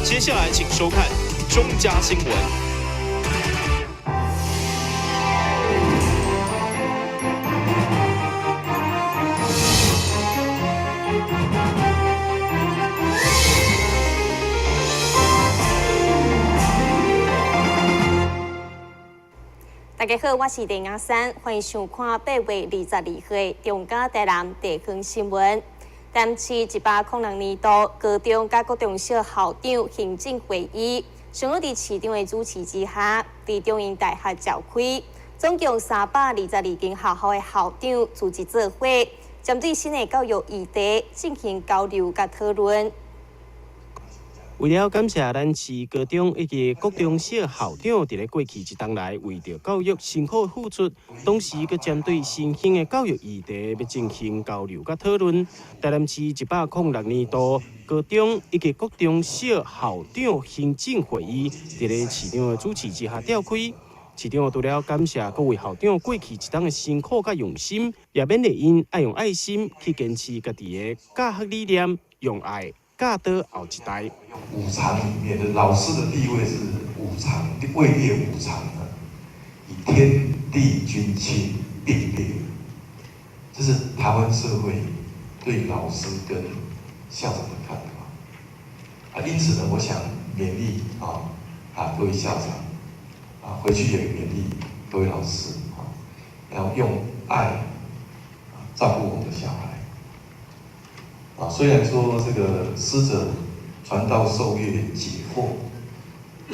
接下來請收看中嘉新聞。大家好，我是林雅珊，歡迎收看8月22號的中嘉台南地方新聞。台南市106年度高中佮國中小校長行政會議，上午佇市長的主持之下，佇中英大學召開，總共322間學校的校長組織做伙，針對新的教育議題進行交流佮討論。為了感謝咱市高中以及國中小校長佇咧過去一冬來為著教育辛苦付出，同時閣針對新興的教育議題欲進行交流佮討論。台南市106年度高中以及國中小校長行政會議佇咧市長的主持之下召開。市長除了感謝各位校長過去一冬的辛苦佮用心，也勉勵𪜶愛用愛心去堅持家己的教學理念，用愛教導後一代。五常裡面的老師的地位是五常，位列五常的，以天地君親並列，這是台灣社會對老師跟校長的看法。啊，因此呢，我想勉勵各位校長啊，回去也勉勵各位老師啊，要用愛照顧我們的小孩。啊，雖然說這個師者傳道授業解惑，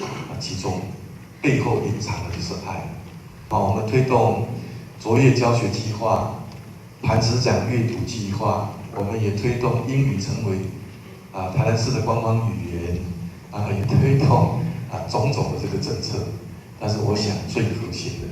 啊，其中背後隱藏的就是愛。啊，我們推動卓越教學計劃、磐石獎閱讀計劃，我們也推動英語成為台南市的官方語言，啊，也推動種種的這個政策。但是我想最核心的、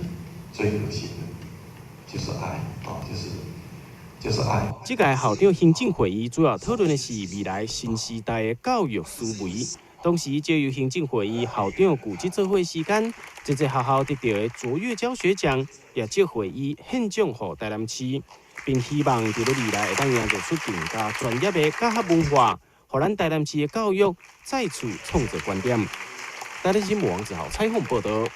最核心的，就是愛啊，就是愛。這屆校長行政會議主要討論的是未來新時代的教育思維。同時，藉由行政會議校長舊職做伙時間，這個學校得著的卓越教學獎，也藉會議獻獎予台南市，並希望佇咧未來會當營造出更加專業的教學文化，予咱台南市的教育再次創造觀點。台南新聞王子豪採訪報導。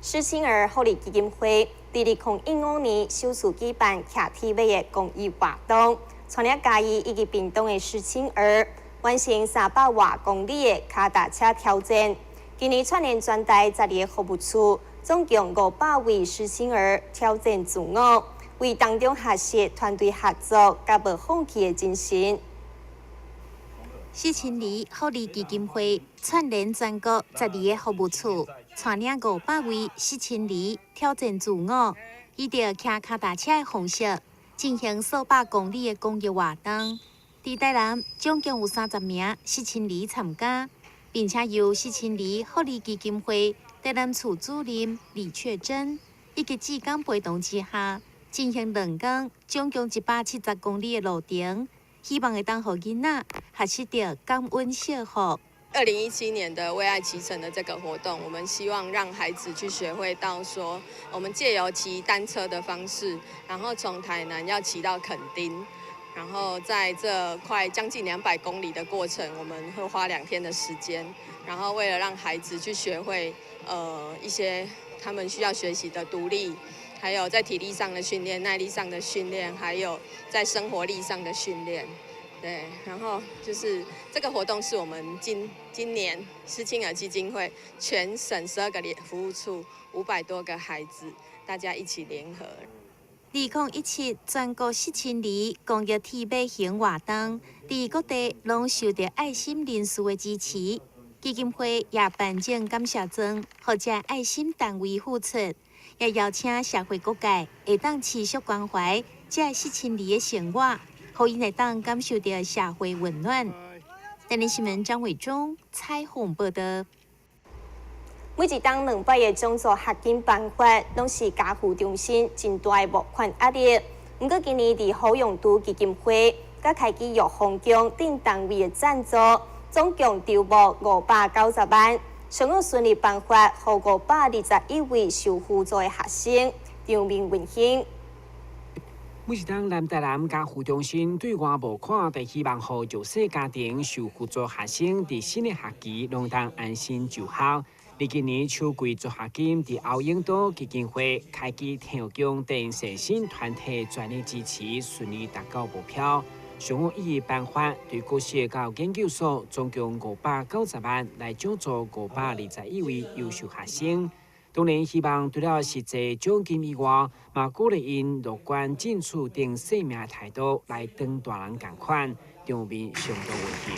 失親兒福利基金會佇2015年首次舉辦騎鐵馬的公益活動，帶領嘉義以及屏東的失親兒完成300外公里的跤踏車挑戰。今年串聯全台12個服務處，總共500位失親兒挑戰自我，為當中學習團隊合作佮無放棄的精神。失親兒福利基金會串聯全國12個服務處，帶領500位失親兒挑戰自我，以著騎跤踏車的方式進行數百公里的公益活動。佇台南，總共有30名失親兒參加，並且由失親兒福利基金會台南處主任李確貞以及志工陪同之下，進行2工總共170公里的路程。希望會當予囡仔學習著感恩惜福。2017年的為愛騎乘的這個活動，我們希望讓孩子去學會到說，我們借由騎單車的方式，然後從台南要騎到墾丁，然後在這快將近200公里的過程，我們會花2天的時間，然後為了讓孩子去學會，一些他們需要學習的獨立。還有在體力上的訓練、耐力上的訓練，還有在生活力上的訓練，對。然後就是這個活動是我們今年失親兒基金會全省12個服務處500多個孩子，大家一起聯合。2017全國失親兒公益鐵馬行活動，佇各地攏受著愛心人士的支持，基金會也頒獎感謝狀，予這愛心單位付出。也邀請社會各界會當持續關懷這失親兒的生活，予𪜶會當感受著社會溫暖。台南新聞張偉忠採訪報導。每一冬兩擺的獎助學金頒發，攏是家扶中心真大的募款壓力。毋過今年佇好用都基金會、佮開基育豐宮等單位的贊助，總共籌募590萬。上午順利頒發，予521位受輔助的學生，場面溫馨。每一冬南台南家扶中心對外募款，就希望予弱勢家庭受扶助學生佇新的學期攏當安心就學。而今年秋季助學金佇歐永多基金會、開基天宮等善心團體全力支持，順利達到目標。上午以頒發對國小佮研究所總共590萬來獎助521位優秀學生。當然，希望除了實際獎金以外，嘛鼓勵𪜶樂觀進取等生命態度來當大人仝款，場面相當溫馨。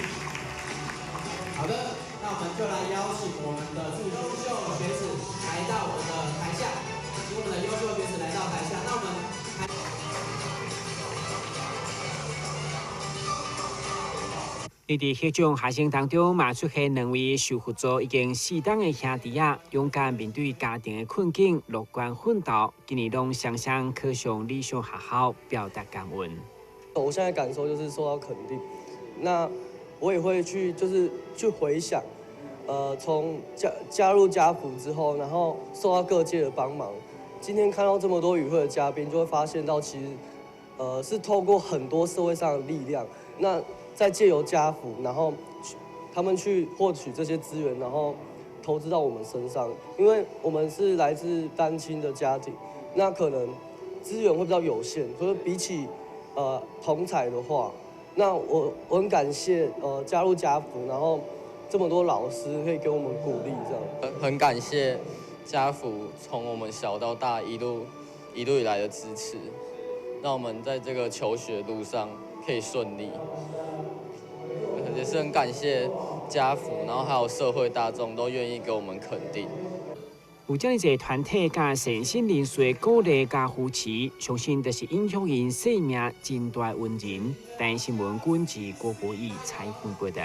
好的，那我們就來邀請我們的優秀學子來到我們的台下，請我們的優秀學子來到台下。那我們。佇獲獎學生當中，嘛出現兩位受扶助已經4冬的兄弟仔，勇敢面對家庭的困境，樂觀奮鬥，今年攏雙雙考上理想學校，表達感恩。我現在感受就是受到肯定，那我也會去就是去回想，從加入家扶之後，然後受到各界的幫忙，今天看到這麼多與會的嘉賓，就會發現到其實，是透過很多社會上的力量，那。再借由家扶，然後他們去獲取這些資源，然後投資到我們身上。因為我們是來自單親的家庭，那可能資源會比較有限。所以比起同儕的話，那我很感謝加入家扶，然後這麼多老師可以給我們鼓勵，這樣。很感謝家扶從我們小到大一路一路以來的支持，讓我們在這個求學路上可以順利。也是很感謝家扶，然後還有社會大眾都願意給我們肯定。有遮爾濟團體佮善心人士的鼓勵佮扶持，相信就是影響𪜶生命真大恩人。台視新聞軍事郭博義採訪報導。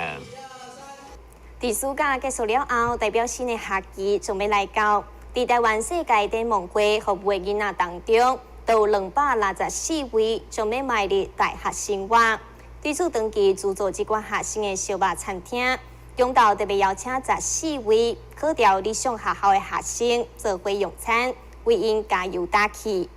佇暑假結束了後，代表新的學期準備來到。佇台灣世界展望會服務的囡仔當中，都有264位準備邁入大學生活。對此，長期資助這寡學生的燒肉餐廳，中晝特別邀請14位考著理想學校的學生做伙用餐，為𪜶加油打氣。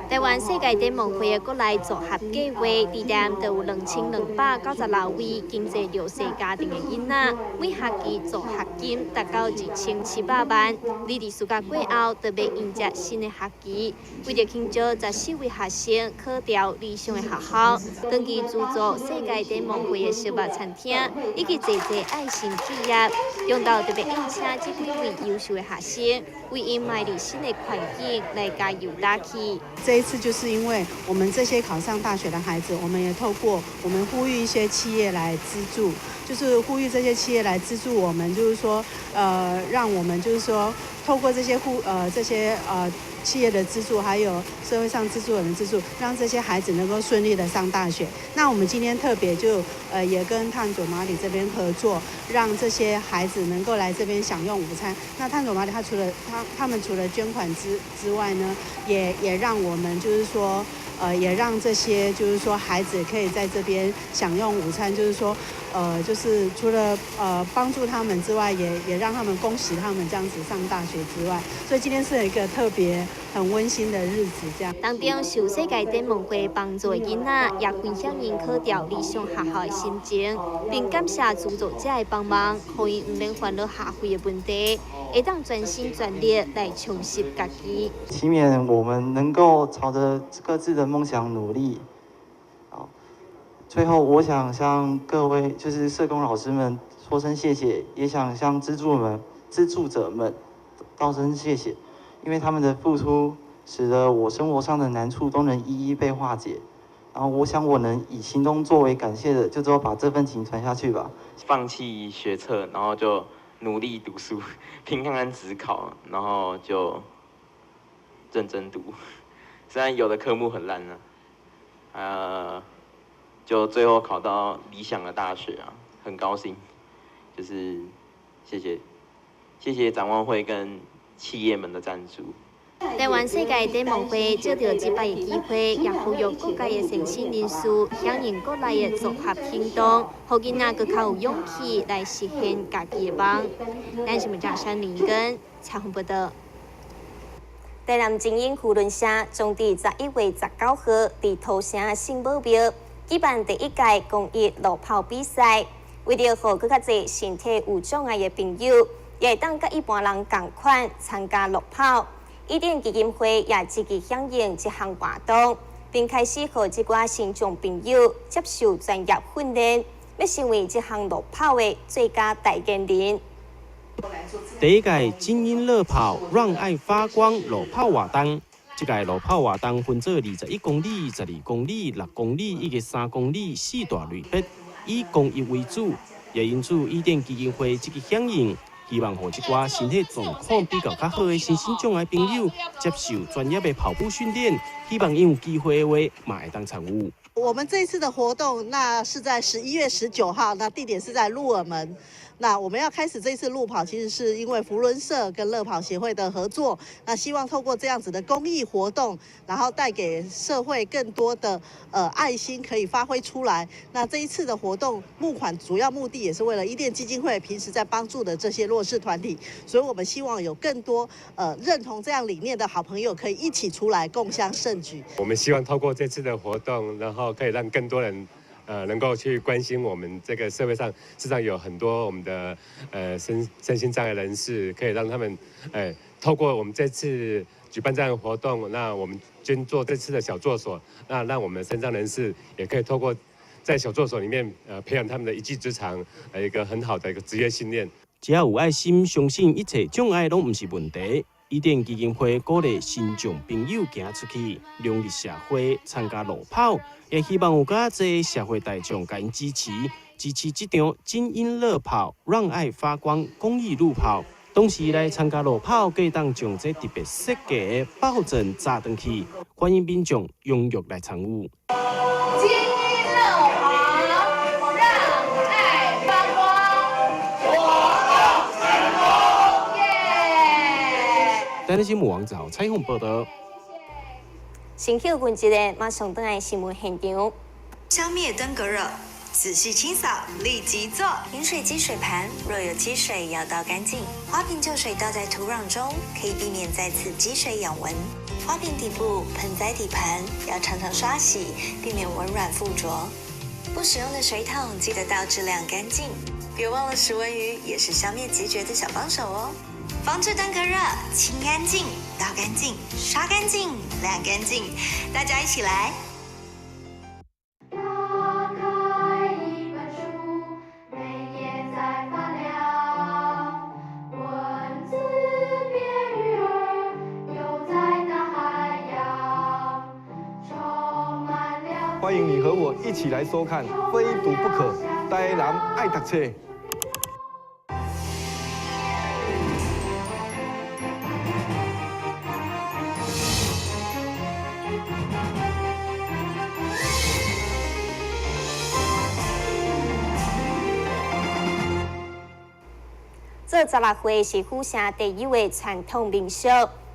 台灣世界展望會的國內助學計劃，佇台南就有2296位經濟弱勢家庭的囡仔，每學期助學金達到1700萬。而佇暑假過後，特別迎接新的學期，為著慶祝14位學生考著理想的學校，長期資助世界展望會的燒肉餐廳以及濟濟愛心企業，中晝特別宴請這幾位優秀的學生，為𪜶邁入新的環境來加油打氣。這一次就是因為我們這些考上大學的孩子，我們也透過我們呼籲一些企業來資助，就是呼籲這些企業來資助我們，就是說，讓我們就是說，透過這些企業的資助，還有社會上資助人的資助，讓這些孩子能夠順利的上大學。那我們今天特別就也跟炭佐麻里這邊合作，讓這些孩子能夠來這邊享用午餐。那炭佐麻里他除了他們除了捐款之外呢，也讓我們就是說，也讓這些就是說孩子可以在這邊享用午餐，就是說，就是除了幫助他們之外，也讓他們恭喜他們這樣子上大學之外，所以今天是一個特別很溫馨的日子。這樣。當中受世界展望會幫助的囡仔，也分享𪜶考著理想學校的心情，並感謝資助者的幫忙，予𪜶毋免煩惱學費的問題，會當全心全力來充實家己。期勉我們能夠朝着各自的夢想努力。最後，我想向各位就是社工老師們說聲謝謝，也想向資助者們道聲謝謝，因為他們的付出，使得我生活上的難處都能一一被化解。然後，我想我能以行動作為感謝的，就只有把這份情傳下去吧。放棄學測，然後就努力讀書，拼看看指考，然後就認真讀。雖然有的科目很爛啊，就最後考到理想的大學啊，很高興，就是謝謝，謝謝展望會跟企業們的贊助。台灣世界展望會藉著這擺的機會，也呼籲各界的善心人士響應國內的助學行動，予囡仔閣較有勇氣來實現家己的夢。咱新聞張山林根採訪報導。台南精英扶輪社將佇11月19號佇土城聖母廟舉辦第一屆公益路跑比賽，為著予閣較濟身體有障礙的朋友，也會當佮一般人仝款參加路跑。伊甸基金會也積極響應這項活動，並開始予這寡身障朋友接受專業訓練，欲成為這項路跑的最佳代言人。第一屆精英樂跑，讓愛發光路跑活動。這屆路跑活動分做21公里、12公里、6公里以及3公里四大類別，以公益為主。也因此，伊甸基金會積極響應，希望予這寡身體狀況比較較好的身心障礙朋友接受專業的跑步訓練，希望𪜶有機會的話，嘛會當參與。我們這一次的活動，那是在11月19號，那地點是在鹿耳門。那我們要開始這次路跑，其實是因為扶輪社跟樂跑協會的合作，那希望透過這樣子的公益活動，然後帶給社會更多的愛心可以發揮出來。那這一次的活動募款主要目的也是為了伊甸基金會平時在幫助的這些弱勢團體，所以我們希望有更多認同這樣理念的好朋友可以一起出來共襄盛舉。我們希望透過這次的活動，然後可以讓更多人能夠去關心我們這個社會上，事實上有很多我們的身心障礙人士，可以讓他們透過我們這次舉辦這樣的活動，那我們捐做這次的小作所，那讓我們身障人士也可以透過在小作所裡面培養他們的一技之長，一個很好的一個職業訓練。只要有愛心，相信一切障礙攏毋是問題。伊甸基金會鼓勵身障朋友行出去，融入社會，參加路跑，也希望有較濟社會大眾共𪜶支持，支持這場精英樂跑，讓愛發光公益路跑。同時來參加路跑，會當將這特別設計的抱枕紮轉去，歡迎民眾踴躍來參與。精英樂跑，讓愛發光，活動成功，耶！台南新聞網站採訪報導。先休睏一下，馬上轉來新聞現場。消滅登革熱，仔細清掃，立即做。飲水機水盤若有積水，要倒乾淨。花瓶舊水倒在土壤中，可以避免再次積水養蚊。花瓶底部、盆栽底盤要常常刷洗，避免蚊卵附着。不使用的水桶記得倒置晾乾淨。別忘了食蚊魚也是消滅孑孓的小幫手哦。防治登革熱，清乾淨，倒乾淨，刷乾淨，晾乾淨，大家一起來。打開一本書，每頁在發亮，文字變魚兒，游在大海洋，充滿了。歡迎你和我一起來收看《非讀不可》，台南愛讀冊。做十六歲是府城特有的傳統民俗，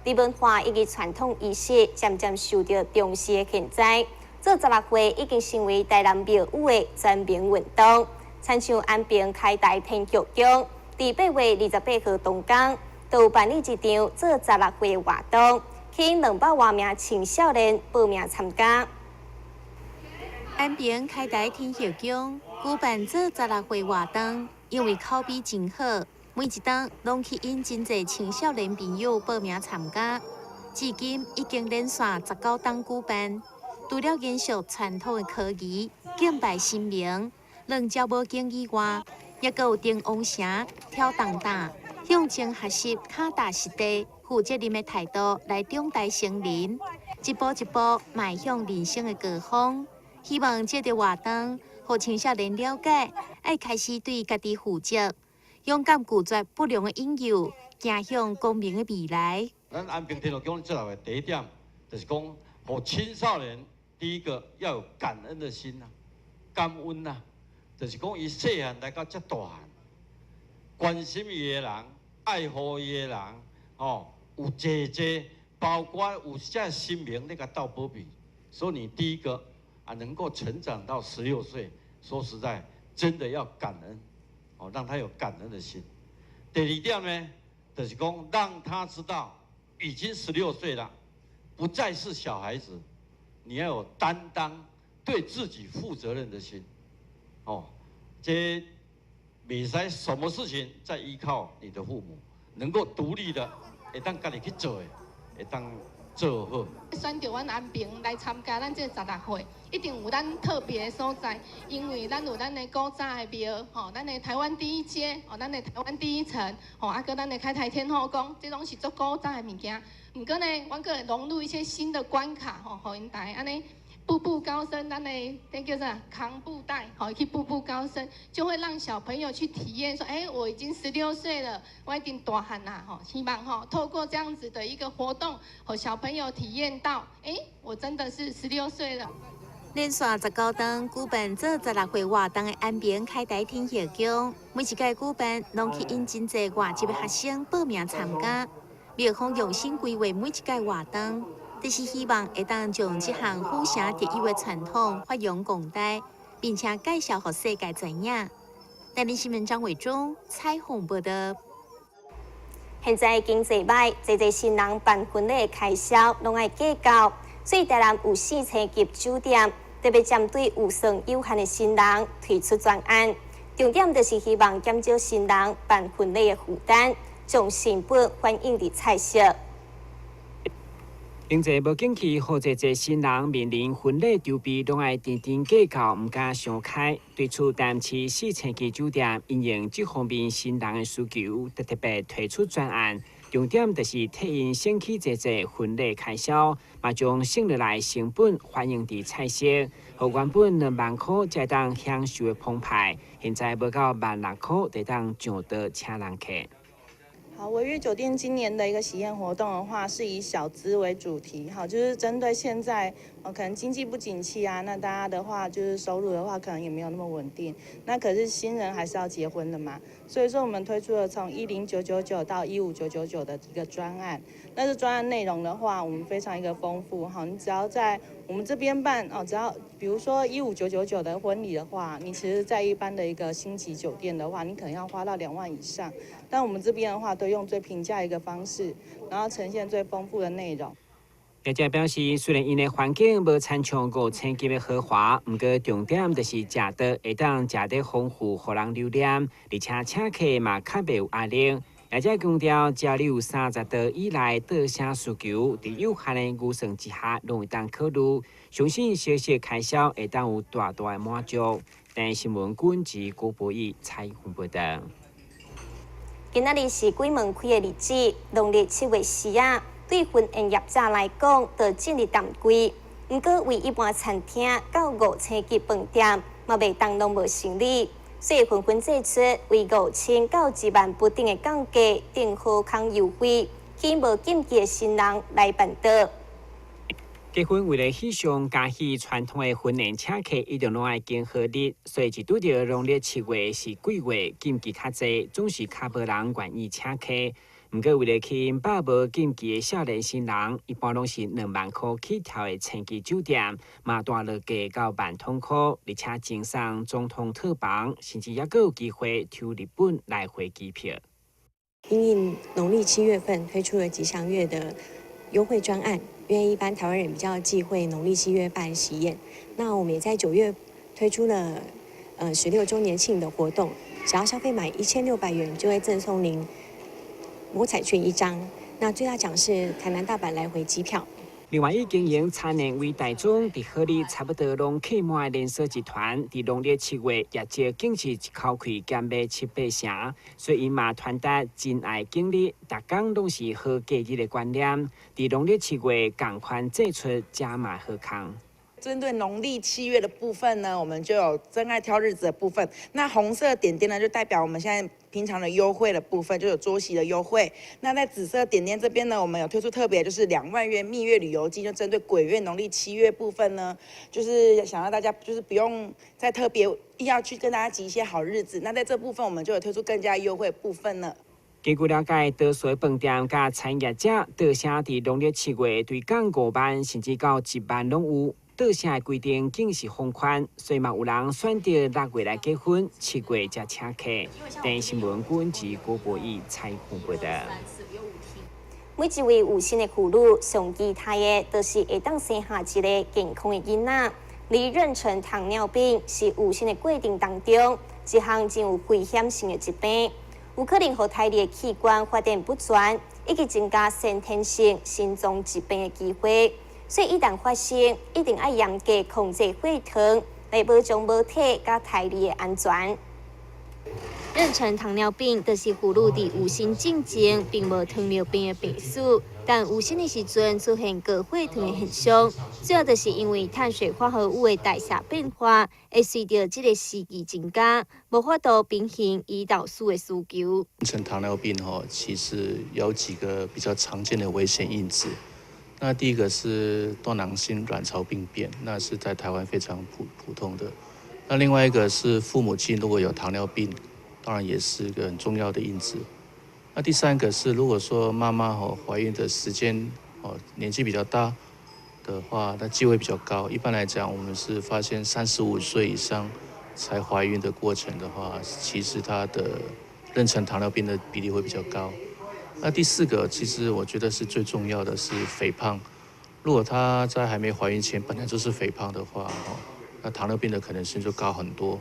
佇文化以及傳統儀式漸漸受著重視的現在，做十六歲已經成為台南廟宇的全民運動。親像安平開台天后宮，佇8月28號當天，就有辦理一場做十六歲活動，吸引200外名青少年報名參加。安平開台天后宮舉辦做十六歲活動，因為口碑真好。每一冬攏吸引真濟青少年朋友報名參加，至今已經連續19冬舉辦。除了延續傳統的科儀、敬拜神明、攆鳥母經以外，也閣有頂王城、挑重擔、向前學習腳踏實地、負責任的態度來長大成人，一步一步邁向人生的高峰。希望這個活動，予青少年了解，愛開始對家己負責。勇敢拒絕不良的引誘，走向光明的未來。咱安平天后宮做的第一點，就是講，予青少年第一個要有感恩的心啊，感恩啊，就是講伊細漢來到遮大漢，關心伊的人，愛護伊的人，吼，有濟濟，包括有遮神明咧共鬥保庇，所以你第一個啊，能夠成長到16歲，說實在，真的要感恩。哦，讓他有感恩的心。第二點呢，就是講讓他知道已经十六岁了，不再是小孩子，你要有担当、对自己负责任的心。哦，这袂使什么事情再依靠你的父母，能够独立的，会当家己去做的，会当做好。选著阮安平来参加咱这个十六岁，一定有咱特别的所在，因为咱有咱的古早的庙，吼，咱的台湾第一街，吼，咱的台湾第一城，吼，啊，阁咱的开台天后宫，这拢是足古早的物件。毋过呢，阮阁会融入一些新的关卡，吼，予𪜶大家按呢步步高升，咱的那叫啥？扛布袋，好去步步高升，就会让小朋友去体验说，哎，我已经十六岁了，我已经大汉啦，吼，希望吼透过这样子的一个活动，予小朋友体验到，哎，我真的是十六岁了。连续19冬举办做十六岁活动的安平开台天后宫，每一届举办，拢吸引真济外籍的学生报名参加。庙方用心规划每一届活动，就是希望会当将这项府城特有的传统发扬光大，并且介绍予世界知影。台视新闻张伟忠采访报道。现在经济䆀，济济新人办婚礼的开销拢爱计较，所以台南有四星级酒店特别针对预算有限的新人推出专案，重点就是希望减少新人办婚礼的负担，将成本反映伫菜色。经济无景气，予济济新人面临婚礼筹备，拢爱斤斤计较，毋敢伤开。对此，台南市四星级酒店因应这方面新人的需求，特特别推出专案，重点就是替𪜶省去济济婚礼开销，嘛将省落来成本反映伫菜色，予原本2万箍才当享受的澎湃，现在无到1.6万箍就当上桌请人客。好，维悦酒店今年的一个喜宴活动的话，是以小资为主题，好，就是针对现在，可能经济不景气啊，那大家的话就是收入的话，可能也没有那么稳定，那可是新人还是要结婚的嘛，所以说我们推出了从10999到15999的一个专案，那这专案内容的话，我们非常一个丰富，好，你只要在我们这边办哦，只要比如说15999的婚礼的话，你其实在一般的一个星级酒店的话，你可能要花到2万以上，但我们这边的话，都用最平价一个方式，然后呈现最丰富的内容。业者表示，虽然𪜶的环境无亲像五星级的豪华，毋过重点就是食的会当食得丰富，予人留念，而且请客嘛较袂有压力。业者强调，只要你有30度以内桌声需求，伫有限的预算之下，拢会当考虑。相信小小开销会当有大大的满足。台视新闻军及郭博义采访报道。今仔日是鬼门开的日子，农历七月四仔，对婚宴业者来讲，就进入淡季。毋过，为一般餐厅到五星级饭店，嘛袂当拢无生意，所以纷纷祭出为5000到1万不等的降价，订好康优惠，吸引无禁忌的新人来办桌。结婚为了喜上加喜，传统的婚宴请客一定拢爱拣好日，所以一拄著农历七月是鬼月，禁忌较济，总是较无人愿意请客。毋过为了吸引百无禁忌的少年新人，一般拢是2万箍起跳的星级酒店，嘛大落价到万通箍，而且赠送总统套房，甚至犹阁有机会抽日本来回机票。因应农历七月份推出了吉祥月的优惠专案，因为一般台湾人比较忌讳农历七月办喜宴，那我们也在9月推出了16周年庆的活动，只要消费满1600元，就会赠送您摸彩券一张。那最大奖是台南大阪来回机票。另外，以经营餐饮为大宗，伫好日差不多拢客满的连锁集团，伫农历七月业绩更是一口气减卖七八成，所以𪜶嘛传达珍爱景日，逐工拢是好过日的观念。伫农历七月仝款祭出加码好康。针对农历七月的部分呢，我们就有真爱挑日子的部分。那红色点点呢，就代表我们现在平常的优惠的部分，就有桌席的优惠。那在紫色点点这边呢，我们有推出特别，就是2万元蜜月旅游金，就针对鬼月农历七月部分呢，就是想让大家就是不用再特别硬要去跟大家挤一些好日子。那在这部分，我们就有推出更加优惠部分呢。根据了解，多数饭店佮餐饮业者，桌声伫农历七月对降5万，甚至到1万拢有。桌声的规定更是放宽，所以嘛有人选择6月来结婚，7月才请客。台视新闻，军及郭博义采访报道。每一位有心的婦女，上期待的，就是會當生下一个健康的囡仔。而妊娠糖尿病是有生的過程當中一項真有危險性的疾病，有可能予胎兒的器官發展不全，以及增加先天性心臟疾病的機會。所以一旦發生，一定愛嚴格控制血糖，來保障母體佮胎兒的安全。妊娠糖尿病就是婦女佇有生進前並無糖尿病的病史，但有生的時陣出現高血糖的現象，主要就是因為碳水化合物的代謝變化，會隨著這个時期增加，無法度平衡胰島素的需求。妊娠糖尿病吼，其實有幾個比較常見的危險因子。那第一個是多囊性卵巢病變，那是在台灣非常普通的。那另外一個是父母親如果有糖尿病，當然也是一個很重要的因子。那第三個是，如果說媽媽吼懷孕的時間哦年紀比較大的話，那機會比較高。一般來講，我們是發現35歲以上才懷孕的過程的話，其實她的妊娠糖尿病的比例會比較高。那第四個，其實我覺得是最重要的是肥胖。如果她在還沒懷孕前本來就是肥胖的話，哦，那糖尿病的可能性就高很多。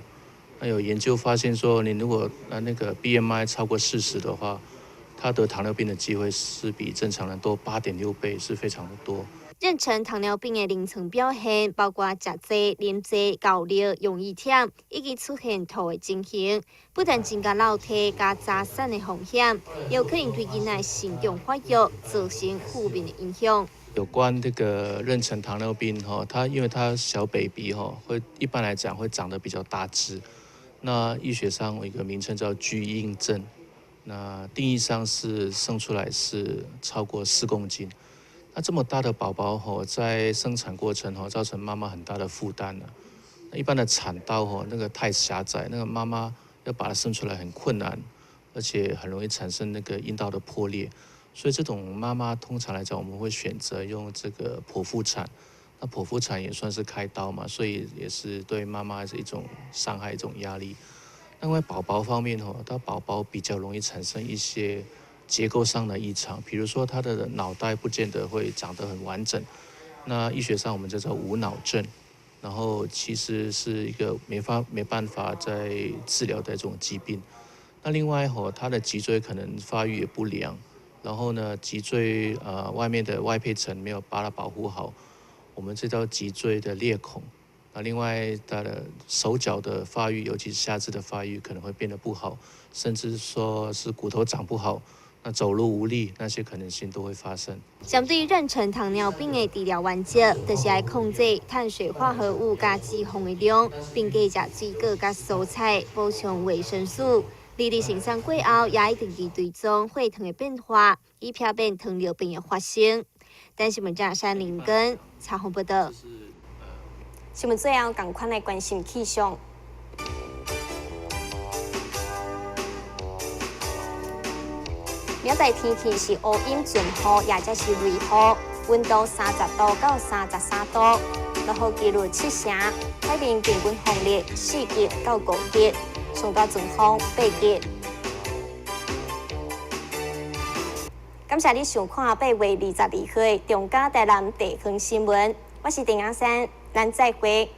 那有研究發現說，你如果那個 BMI 超過40的話，他得糖尿病的機會是比正常人多8.6倍，是非常的多。妊娠糖尿病的臨床表現包括食濟、啉濟、厚尿、容易忝，以及出現吐的情形。不但增加落體佮早產的風險，也有可能對囡仔成長發育造成負面的影響。有關這個妊娠糖尿病，哈，它因為它小 baby 哈，會一般來講會長得比較大隻。那醫學上有一個名稱叫巨嬰症，那定義上是生出來是超過4公斤。那這麼大的寶寶吼，在生產過程吼，造成媽媽很大的負擔。那一般的產道吼，那個太狹窄，那個媽媽要把它生出來很困難，而且很容易產生那個陰道的破裂。所以這種媽媽通常來講，我們會選擇用這個剖腹產。那剖腹產也算是開刀嘛，所以也是對媽媽是一種傷害、一種壓力。另外寶寶方面吼，他寶寶比較容易產生一些結構上的異常，比如說他的腦袋不見得會長得很完整。那醫學上我們叫做無腦症，然後其實是一個沒辦法再治療的這種疾病。那另外吼，他的脊椎可能發育也不良，然後呢，脊椎外面的外胚層沒有把它保護好，我們這叫脊椎的裂孔。那另外，他的手腳的發育，尤其是下肢的發育，可能會變得不好，甚至說是骨頭長不好，那走路無力，那些可能性都會發生。針對妊娠糖尿病的治療原則，就是愛控制碳水化合物佮脂肪的量，並加食水果佮蔬菜，補充維生素。而佇生產過後，也愛定期追蹤血糖的變化，以避免糖尿病的發生。但是，新聞記者山林根採訪報道。新聞最後，仝款來關心氣象。明仔載天氣是烏陰陣雨，也則是雷雨，溫度30度到33度，落雨幾率7成，海面平均風力4級到5級，上大陣風8級。感謝你收看8月22號的中嘉台南地方新聞，我是陳阿珊，咱再會。